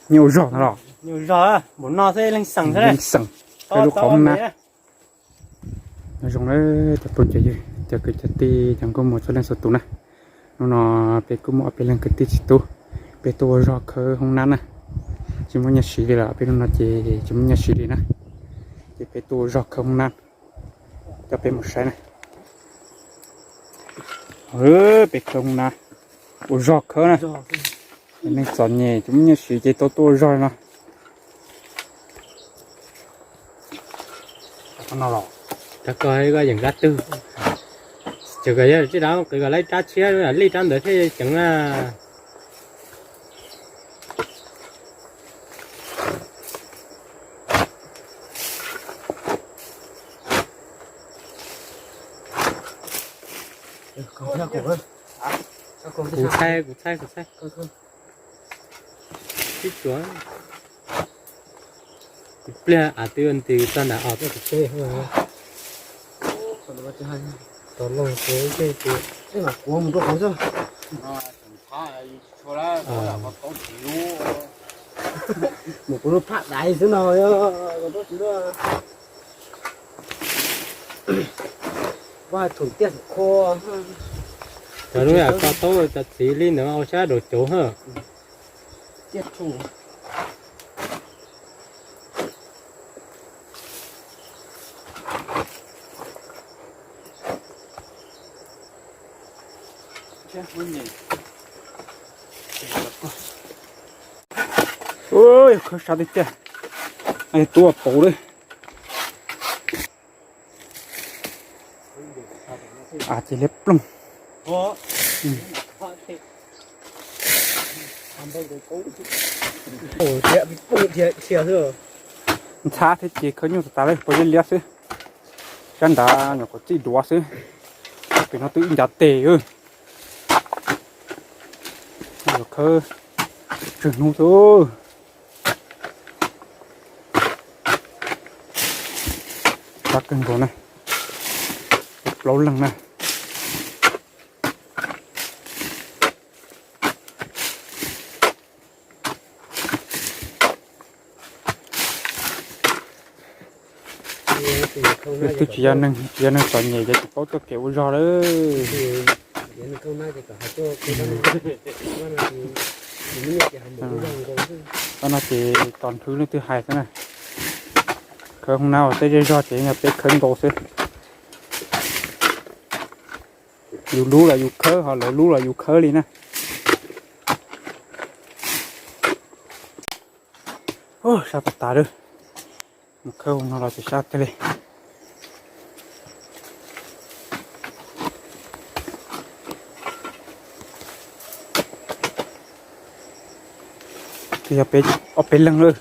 Nyiaj ua zog no los? Nyiaj ua zog, npaum no xwb leej xeem xwb. Leej xeem, peb lub qhov hoob nab. Nyob zoo na cov phooj cov ywg, cov kwv cov tij, cov nkauj muam txhua leej txhua tus na. Hnub no peb kuj muaj ob peb leeg kwv tij txiv tub, peb tuaj ua zog khawb hoob nab na. Tsis muaj nyiaj siv li lawm, peb hnub no ces tsis muaj nyiaj siv li na. Ces peb tuaj ua zog khawb hoob nab, coj peb mus saib na. Peb khawb hoob nab, ua zog khawb na. Neeg txom nyem tsis muaj nyiaj siv ces tau tuaj ua zog no. Rab ko yeej rab twg, ces yog tsis dab qis kom lawv rab tshiab li rab ntawd thiaj ceev na. Kuv txhaij, kuv txhaij, kuv txhaij. Tib tsuav, tib pliag av twb ua nti txog nram os tuaj kuv teb. Tos loog ces, kuv mus rau qhov xwb. Mus kuv lub phaj daiv xwb no, vaj thum tiaj qhua. Cov lub yam ko taub cov txiv li ntawd ua sab daus cauv hab. Tiaj thum. Khawb sab tiag tiag, tuaj pauv li. Av ces liab ploog. Ntxhab thiab ces khawb nyuaj tas tas li, puas yog liab xwb. Sab nrad nyuam qhuav txij duav xwb, pem no twb ib ncav tes. Khawb tsawg hnub xwb. Sab kawg nkaus na, plaub leeg na. Twb tsis yog neeg, tsis yog neeg txom nyem ces tsis paub txoj kev ua zog lawm. Tab no ces tos nrhw leej twg hais xwb na. Khawb hoob nab ua tej zej zog ces yog peb khawb nkaus xwb. Yus lub los yus khawb, ho lawv lub los yus khawb li na. Sab tas tas lawm. Mus khawb no los ces sab tiag li. Twb yog peb, ob peb leeg lawm.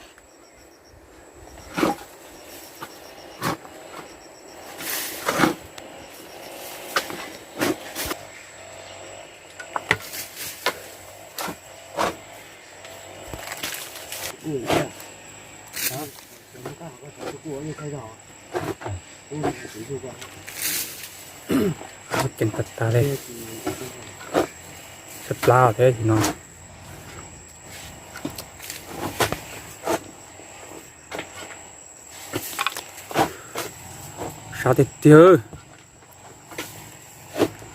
Ceev tas tas li. Tshaib plab thiab no. Sab tiag tiag.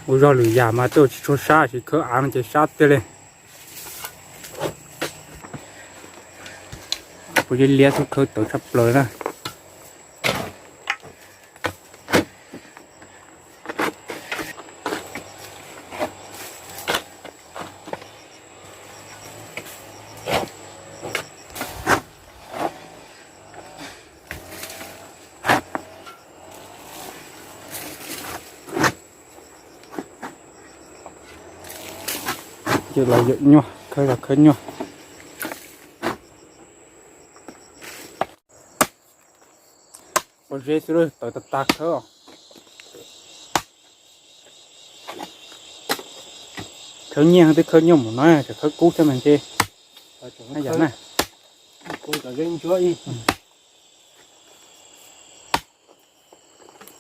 Ua zog lwm yam mas twb tsis tshua sab, tsis khawb av no ces sab tiag li. Puas yog liab xwb, khawb tawv tshaj plaws na. Yawm los yawm nyuaj, khawb los khawb nyuaj. Pob zeb xwb tawv tas tas khawb os. Khawb nyiaj twb khawb nyuaj mus no, tseem khawb kub thiab mas ntshe. Yam na.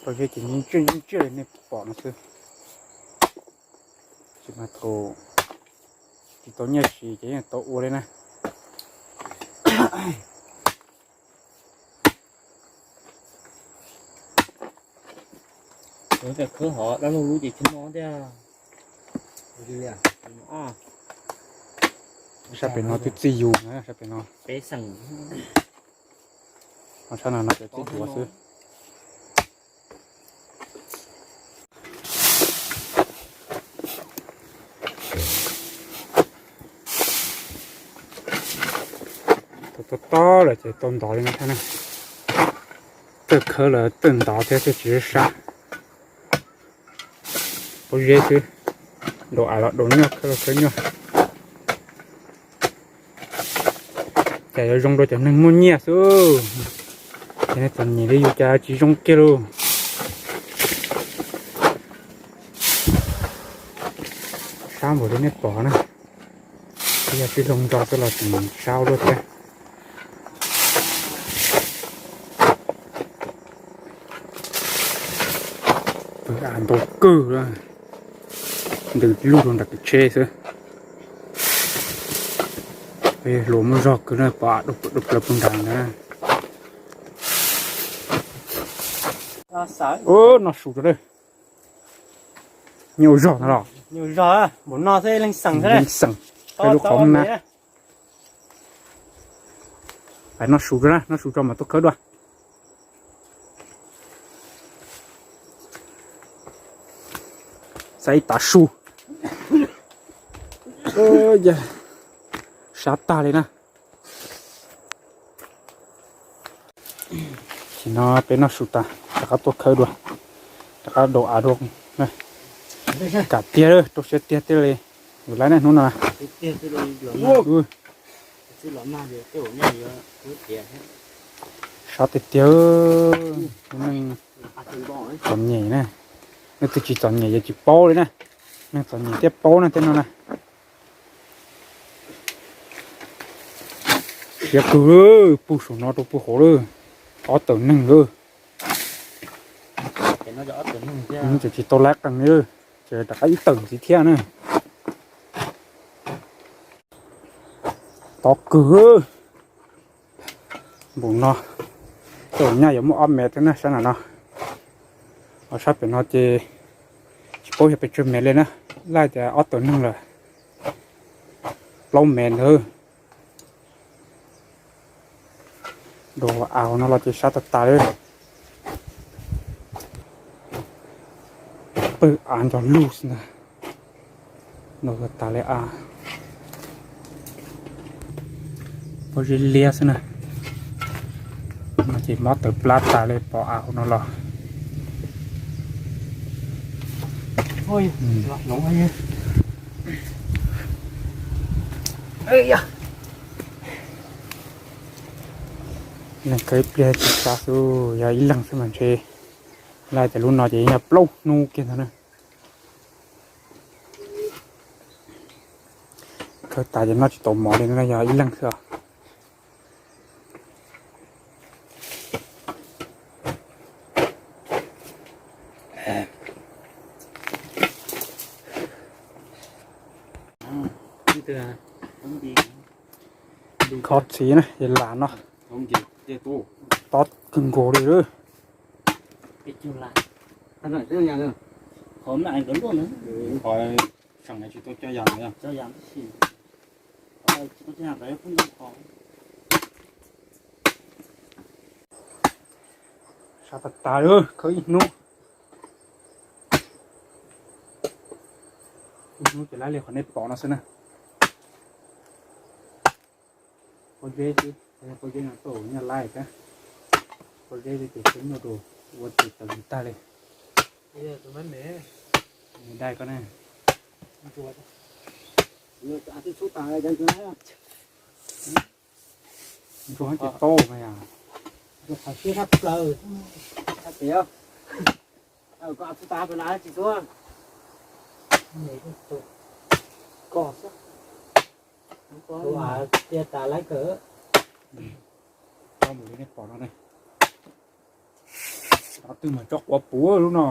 Pob zeb ces ntsej ntsej li nej pom no xwb. Tsis mas thaum tsis tau nyiaj siv ces yeej tau ua li na. Khawb hov dab laug lub ces tsis no thiab. Sab pem no twb txij yus na, sab pem no. Peb xeem. Ho sab no no cov txij duav xwb. Tau tob tob lawm ces tau ntov li no thiab na. Txawj khawb los txawj ntov thiab, thiaj tsis sab. Pob zeb xwb, daus av los daus nyuaj, khawb los khawb nyuaj. Cas yuav zoo rau cov neeg muaj nyiaj xwb. Ces nej txom nyem li yus cas tsis zoo kiag lauj. Sab npaum li nej pom na. Ib yam sib hloov nrog xwb los tseem sab luaj thiab. Pw av ntau kawg, ntws lug rau nram kev tsheb xwb. Hluas muaj zog kwv na, pov av dub plaws puag nrad ntag. Noj su rau lawm. Nyuaj zog no los. Nyuaj zog, npaum no xwb leej xeem xwb. Leej xeem, peb lub qhov na. Peb noj su tso na, noj su tso mas tuaj khawb dua. Xav ib tav su. Sab tag li na. Tam sim no peb noj su tas rov qab tuaj khawb dua, rov qab daus av dua. Kam tiag, rau siab tiag tiag li. Yus laib nej hnub no. Sab tiag tiag. Neeg txom nyem na, neeg twg tsis txom nyem ces tsis paub li na. Neeg txom nyem thiaj paub na tej no na. Siab kawg, puag saum no rau puag hauv lawm, ob tawm neeg lawm. Tseem tsis tau laib qees li, ces rov qab ib tawm ntxiv thiab na. Tob kawg. Npaum no, tej zaum nyaj yuav muaj ob mev thiab na sab nram no. Ho sab pem no ces tsis paub yog pes tsawg mev li na, laj tias ob tawm neeg lawm, plaub mev ntawd. Daus av no los ces sab tas tas li. Pawg av ncog lug xwb ntag. Daus tas li av. Pob zeb liab xwb na. No ces mob tawv plab tas li pov av hauv no los. Leej khawb ib pliag tsis sab xwb, yog ib leeg xwb mas ntshe laj tias lub no ces yog plaub hnub kiag ntag na. Khawb tas ces noj tsis tau mov li no, yog ib leeg xwb os. Khob txhiv na, ces lam no tob kawg nkaus li lawm. Sab tas tas li, khawb ib hnub. Ib hnub ces laib li qhov nej pom no xwb na. Pob zeb xwb, pob zeb no tuaj ua nyuaj laib thiab. Pob zeb ces khawb nyuaj rau, ua ces tawv ntag li. Dai koj ne. Ntsuag ces tau mas yog. Qhov siab thab plaws. Koj txhub tas plaws na tsis txhub. Koj xwb. Tua tas laib kawg. Tau mus li nej pom no ne. Cov twg mas tso quav puv lub no.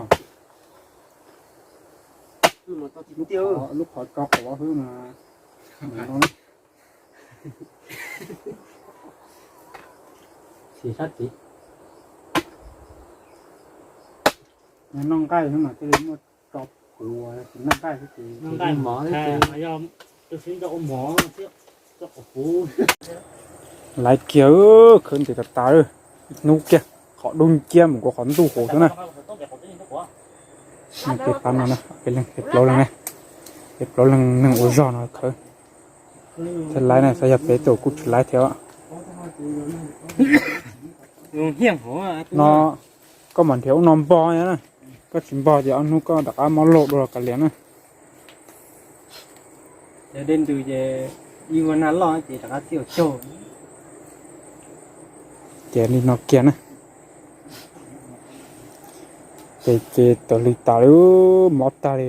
Lub qhov tso quav xwb mas. Tiv sab tid. Noj nqaij no mas thiaj li muaj tso puv, tsis noj nqaij xwb ces noj nqaij mov xwb ces. Laiv kiag, khawv ntev tas tas, hnub kiag, qhov dub nciab mus kuv qhov ntuj huv xwb na. Peb pab no, peb leeg, peb plaub leeg, peb plaub leeg neeg ua zog no khawv. Thiaj laiv na, xav yog peb tus kuj tsis laiv thiab. No koj mam nrhiav ub no npog na, koj tsis npog ces ob hnub koj rov qab mob laug dua los kav liam na. Ces li no kiag na. Ces ces tawm hli tas li, mob tag li.